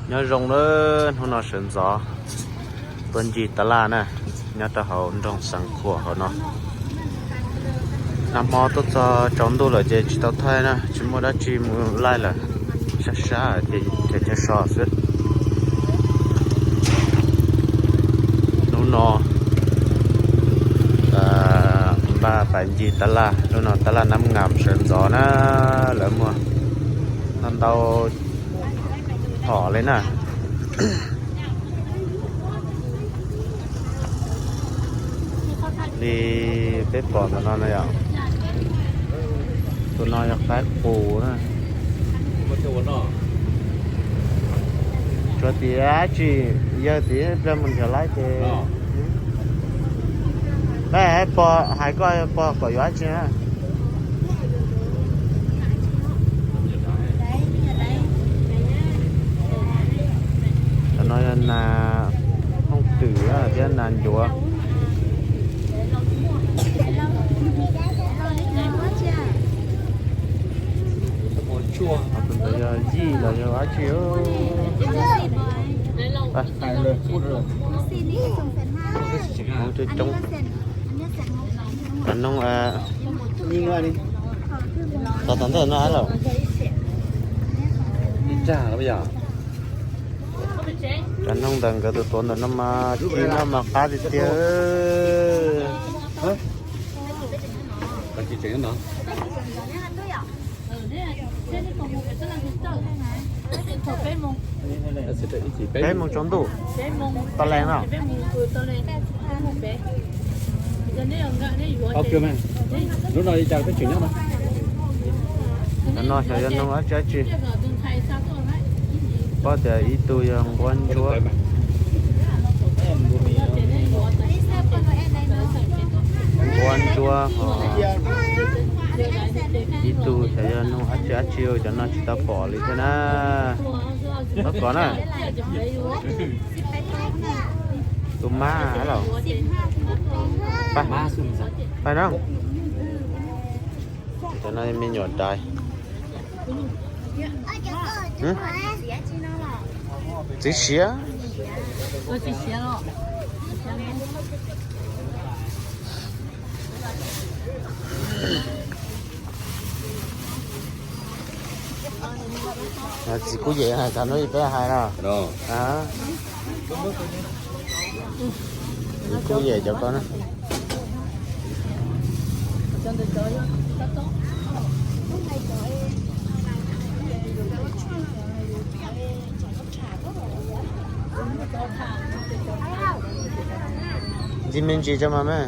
Nyob zoo nawb, hnub no sawv ntxov tuaj ncig taj laj na, nyob rau hauv nroog Xeev Khuam hauv no. Nag hmo tuaj txog tsaus ntuj lawm ces tsis tau thaij na, tsis muaj dab tsi mus laij lawm, sab sab ces cov so xwb. Hnub no npaj pais ncig taj laj, hnub no taj laj Nab Ngam sawv ntxov na, lawv muaj ntau ntau hom li na. Li peb pom ntawm no na yom, tus no yog qaib qus na. Tsuas tias dab tsi, yawg tias pliag mus nrhiav laib ces peb pog hais koj pog kom yuav dab tsi na. Cov no yog nas hooj twm thiab nas ncuav. Tus ntawd yog yij los yog dab tsi? Cov noog, tom tom ntej no lawm. Cov noog ntawm nkawd tus tuav ntawm no mas ci no mas qab tiag tiag. Peb moos tsaus ntuj, tau lees no. Cov no xyov yog noog dab tsi dab tsi. Paub tias ib tug yog nquab ntsuab, nquab ntsuab ho ib tug xyov yog noog dab tsi dab tsi, cov no tsis tau pom li thiab na. Paub kov na. Tus mab los, pab na. Cov no me nyuam dais. Txiv siav. Txiv kuj yem, thaum hnub peb hais no. Txiv kuj yem cov ko na. Ntxiv me ntsis tso mas me.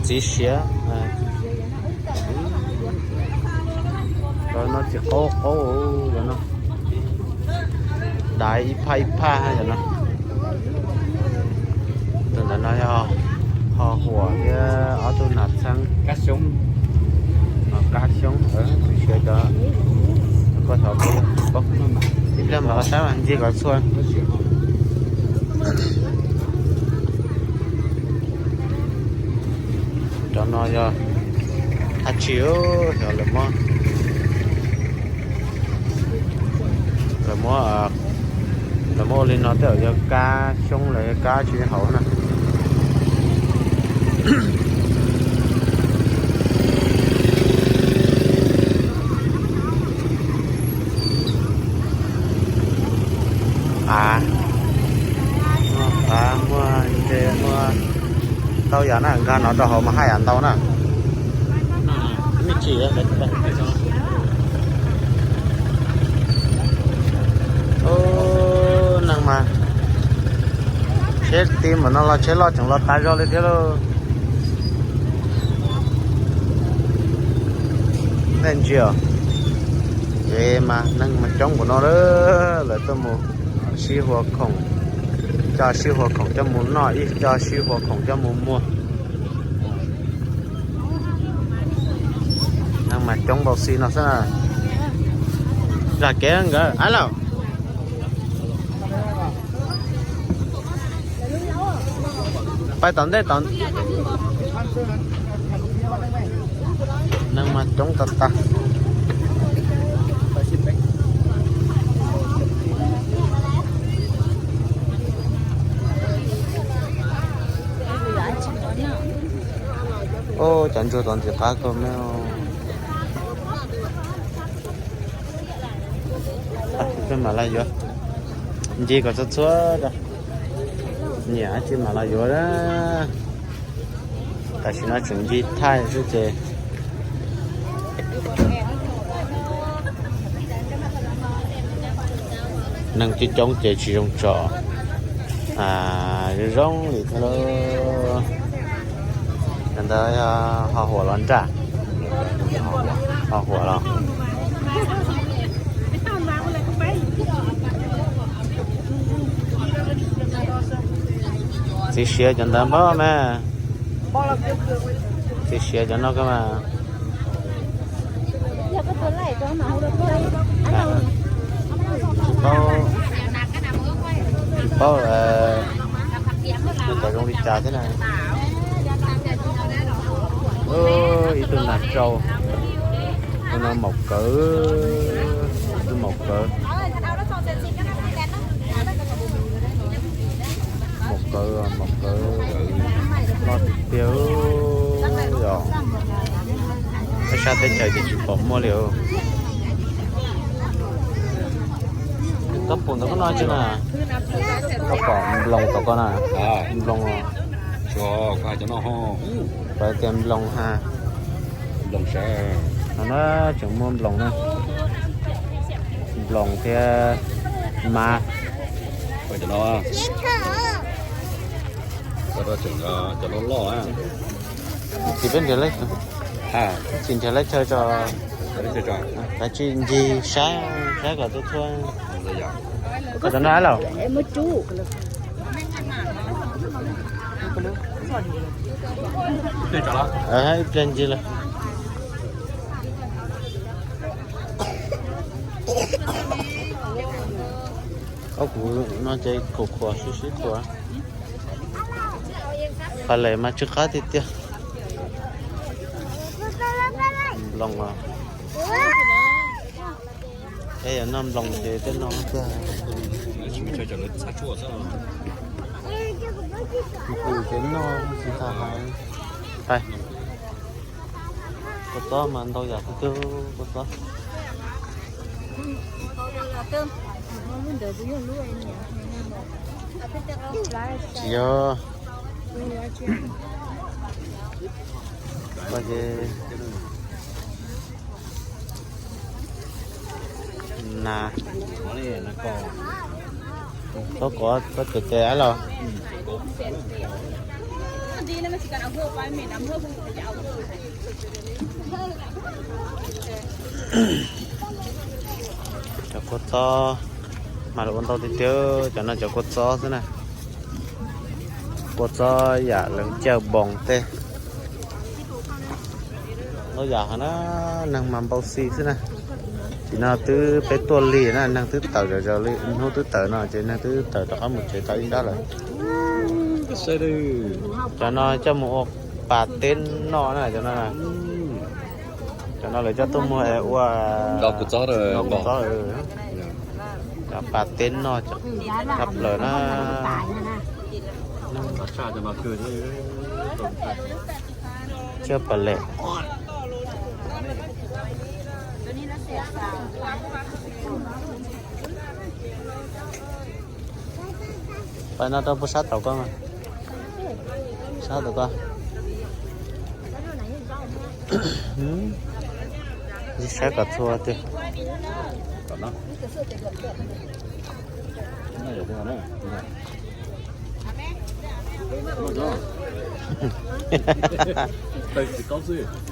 Txiv siav. Cov no tsis qaub qaub, cov no dais ib phaj ib phaj cov no. Tus ntawm no yog ho huam thiab ob tug nas txheeb, kab xyoob, tsis siav cov ko thaum ib pliag mam los saib mas ncig kom txhua. Cov no yog dab tsi, xyov lawv muab, lawv muab, lawv muab ua li no tej zaum yog kab xyoob los yog kab tsi hauv na. Qav, muaj qav, muaj ntses, muaj ntau yam na, nkag no rau hauv mas haj yam ntau na. Me ntsis, neeg mas tsheb ti npaum no los tsheb loj tseem los tas zog li thiab lauj. Nej ntsia, es mas neeg mas coob npaum no, lawv tuaj mus sib hua khoom, coj sib hua khoom coj mus noj, ib coj sib hua khoom coj mus muag. Neeg mas coob npaum xi no xwb na. Zam kev nkawd a lauj. Pais tom ntej tom. Neeg mas Coob tag tag. Cov ntsuag tod ntxim qab kawg me. Peb mam los yuav, ncig kom txhua txhua, nyiam dab tsi mam los yuav na. Tam sim no tseem ncig thaij xwb ces neeg coob coob ces tsis zoo tso. Zoo zoo li thiab lauj. Cov ntawd yog ho huam los nraj, ho huam los. Txiv siav cov ntawd npab mas, txiv siav cov no koj mas. Tsis paub, tsis paub cov zoo li cas thiab na. Ib tug nas rau, tus no maum kawv, ib tug maum kawv. Maum kawv, maum kawv loj tiag tiag. Peb sab teb chaws ces tsis pom muaj li. Koj pom ntawm koj no tsi na? Koj pom nploos tom koj na? Nploos. Pom tias nploos ha. No na, tseem muaj nploos na. Nploos thiab mav. Tsis peb nrhiav leb, tsis nrhiav leb chaw tso, kav tsij ncig saib, saib kom txhua txhua. Koj cov no lawm. Ib pliag ncig lawm. Ob kuv no ces khuam khuam sib sib khuam. Pam les mas tsw qab tiag tiag. Nploos os. Peb yuav noj nploos ces tej no tiag. Kuv ces noj tsis tas hais. Kua txob mas ntau yam tiag tiag, kua txob. Tsis yog, koj ces nas, koj kov koj ces ces los. Cov kua txob mas lawv ua ntau tiag tiag, cov no cov kua txob xwb na. Kua txob yam lawv cawj npoos tej. Ntau yam heev na, neeg mas npau xi xwb na. Tim no twb peb tuaj lig na, neeg twb tawm zom zaws li, hnub twb tawm no ces neeg twb tawm rov qab mus tsev tau ib sab lawm. Cov no coj mus ua pas teb noj na, cov no. Cov no lawv coj tuaj muag ua, cov pas teb noj tshaj plaws na. Tsiaj pas lem. Pais no rau puag sab tom koj mas. Sab tom koj. Saib kom txhua tiag.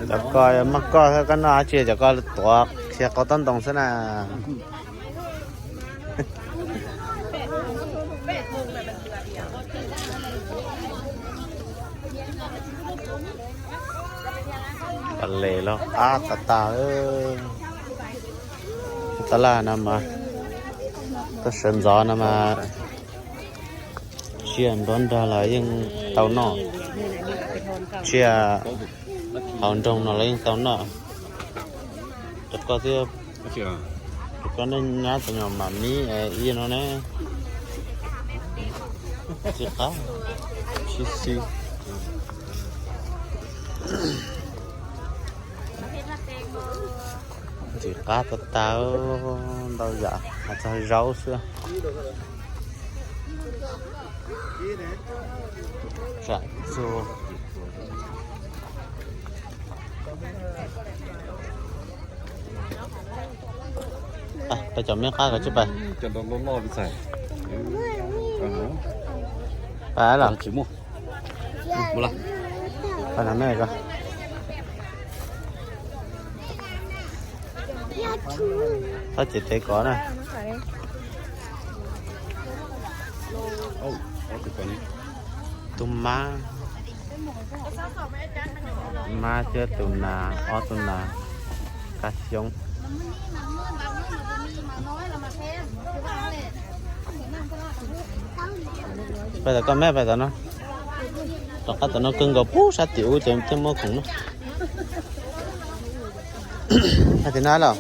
Cov ko maj koj xwb, koj noj dab tsi cov ko tuav qhia qau tob ntoo xwb na. Pas les los qab tas tas. Tab laj no mas, tuaj sawv ntxov no mas, tsiaj nruab nrag los yeej tau noj, tsiaj hauv nroog no los yeej tau noj. Koj thiab, koj nej nyab cov nyuag mam mib ib no ne. Tsis qab, sib xis. Ntxim qab tag tag, ntau yam hais txog zaub xwb. Tsam txuag. Pab cov me qab kov tsis pab. Pab los. Pab no me ko. Txhob ces tev kov na. Tus mab, mab thiab tus nas, ob tug nas kab xyoob. Pais tom koj me pais tom no. Tom qab tom no kawg nkaus pub sab tim ub ces thiaj muaj khoom no. Hais tias no los.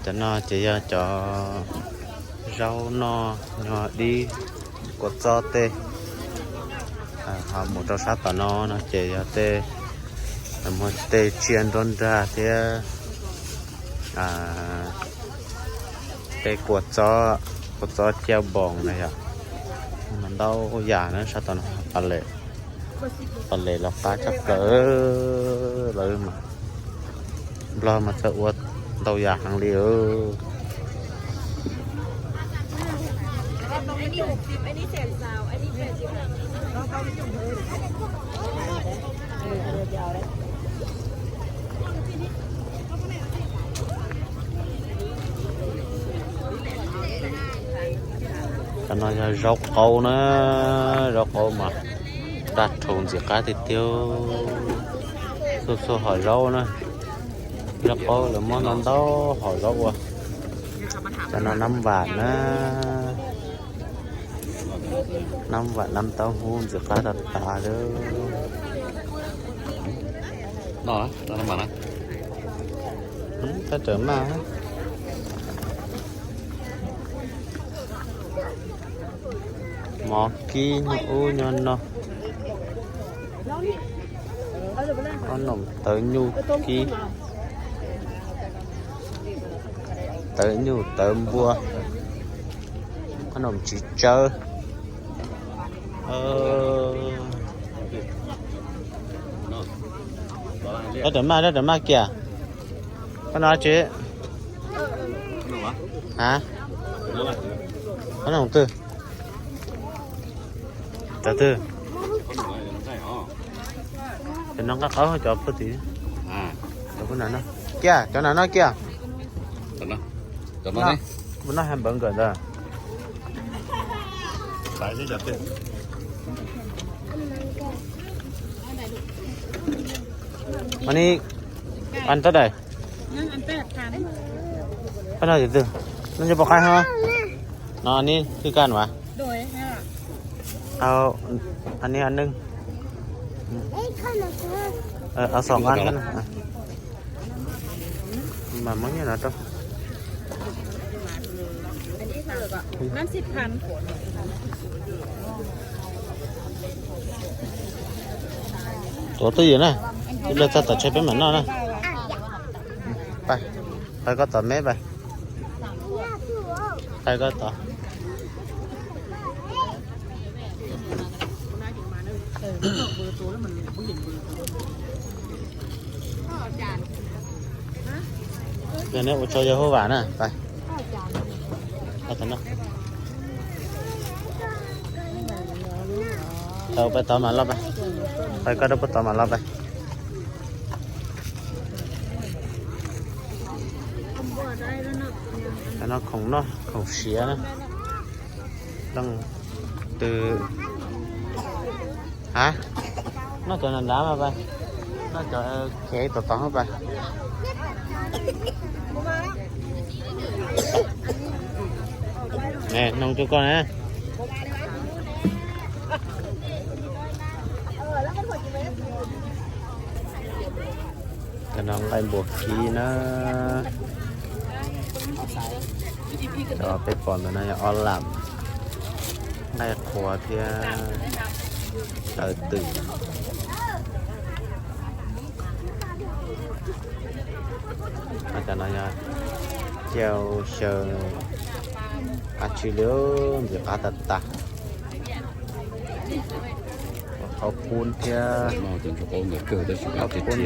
Cov no ces yog cov zaub noj, nyuag dib, kua txob tej. Ho mus rau sab tom no no ces yog tej, muag tej tsiaj nruab nrag thiab tej kua txob, kua txob ciab npoos na yom. Ntau yam na sab tom no, pam les los qab tshaj plaws lawm mas. Nplog mas txawj ua ntau yam heev li. Cov no yog zaub qaub na, zaub qaub mas daj rhuv ntxim qab tiag tiag. Txhua txhua hom zaub na, zaub qaub lawv muab ntau ntau hom zaub ua. Cov no nab vam na, nab vam nab taub hub ntxim qab tas tas lawm. Tab rawm maj. Mov kib nyob ub nyob no. Qhob noom tawv nyuj kib, tawv nyuj tawv npua, qhob noom tsis tsawb. Rab rawm maj, rab rawm maj kiag. Koj no tsis, a, qhob noom twg? Cov twg? Cov no nqaij qaub, cov puag tim, cov puag nram no. Kiag, cov nram no kiag. Mus noj hamburger ntawd. Ani, ăn tao đây. Koj no cov twg? No cov pom qaib hov. No ani twg kan mas. Ani ănนึ่ง. Ăn xoom ăn. Mas muab nyiaj no rau. Tuav twj ywm na, ib pliag txog tom tsev peb mam noj na. Pais, pais koj tom me pais. Pais koj tom. Yog nej ua tsaug yog hauj vam na, pais. Tau pais tod mam los pais. Pais koj rau puag tod mam los pais. Cov no khoom noj khoom siav na. Leej twg, a, noj cov nram nrad mas pais, noj cov khev tom tod pais. Nug rau koj na. Nqaij npua kib na. Cov peb pom ntawm no yog ob lam, nqaij qhuav thiab tawv twm. Cov no yog cia xyaw qab tsi li, ntxim qab tag tag. Qhov qub thiab, qhov qub,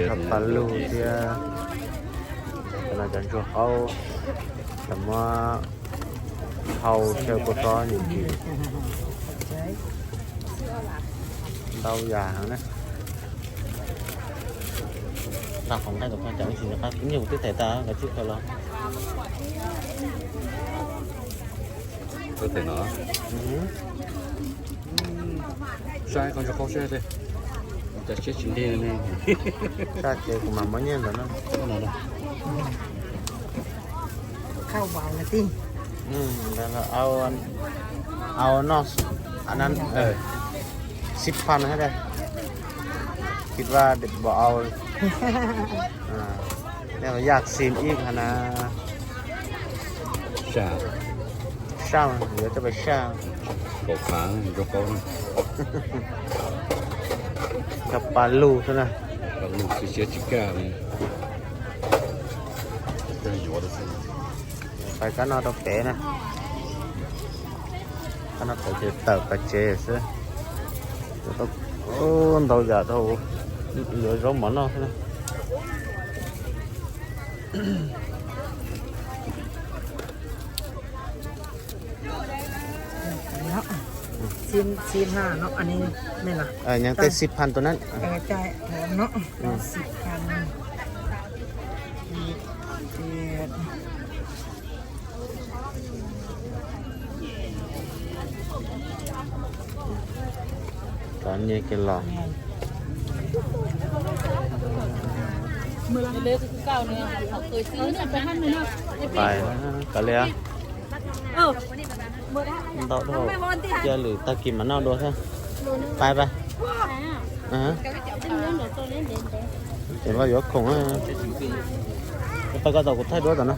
cov pa lug thiab. Cov no cov ntsuag qaub, cov muab hau xyaw kua txob nim ntsis. Ntau yam heev na. Nqa qhov nqaij tom qab, cas ua tsis nco qab, ib nyuag kuv twb them tas, kav tsij khaws los. Saib koj ntsuag qaub saib, cas siab tsis ntev ne. Saib ces kuv mam muab nyiaj ntawd no. Au no, xib phaj na. Kiv vaj deb npau au. Nej yaj xim ib hab na. Saj, yuav coj pais saj. Cov pa lug xwb na. Pais kab no rau pem na. Kab no pem ces tawm pas tsev xwb. Ntau yam dhau, yuav zaub mov noj xwb na. Xib phaj tus na. Cov nyiaj kiag los. Pais, kav liam. Ntau dhau, cia lwm tag kis mam noj dua thiab. Pais, pais. Tseem los yuav khoom. Pais koj tom kuv thaij duab tom no.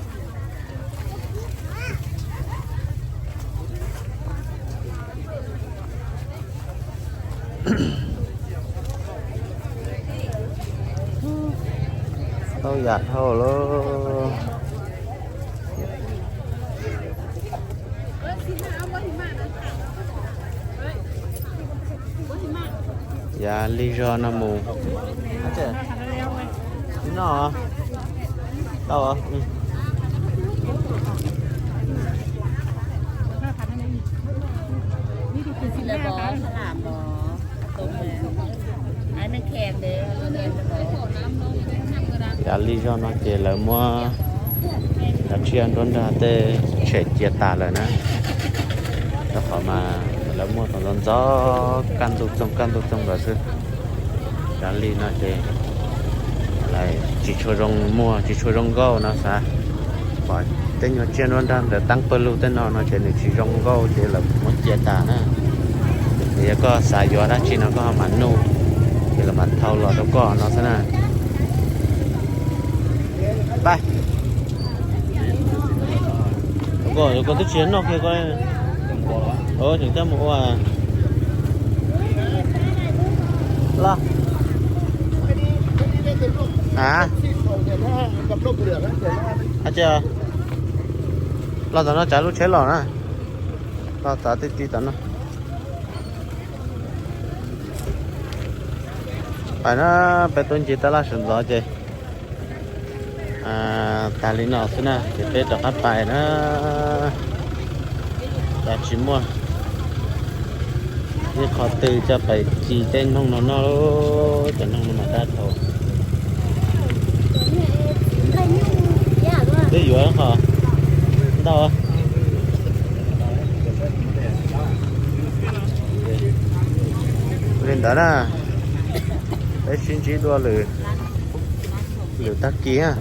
Tau yam dhau lawm. Yav li zog no mus. No, tau. Yav li zog no ces lawv muab cov tsiaj nruab nrag tej tshem cia tas lawm na. Rau qhov mas lawv muag tau ntxov ntxov, kaj ntug txoog kaj ntug txoog lawm xwb. Yav li no ces lawv tsis tshua zoo muag, tsis tshua zoo nkauj no xav. Pom tej nyuag tsiaj nruab nrag ntawm teeb pawg lug tej no no ces nws tsis zoo nkauj ces lawv muab cia tas na. Yog koj xav yuav dab tsi no koj ho mam nug, ces lawv mam thau los rau koj no xwb na. Pais. Koj twb tsis noj kiag koj. Tseem coj mus ua los. A, los tom no tsav lub tsheb los na. Los txav ti ti tom no. Pais na, peb tuaj ncig tab laj sawv ntxov ces tag li no xwb na ces peb rov qab pais na. Tsis muaj ib qho twg coj pais ci tej noog no noj, cov noog no mas dab dhau. Twb yuav qhov ntau. Li ntawd na, peb sib ntsib dua lwm tag kis.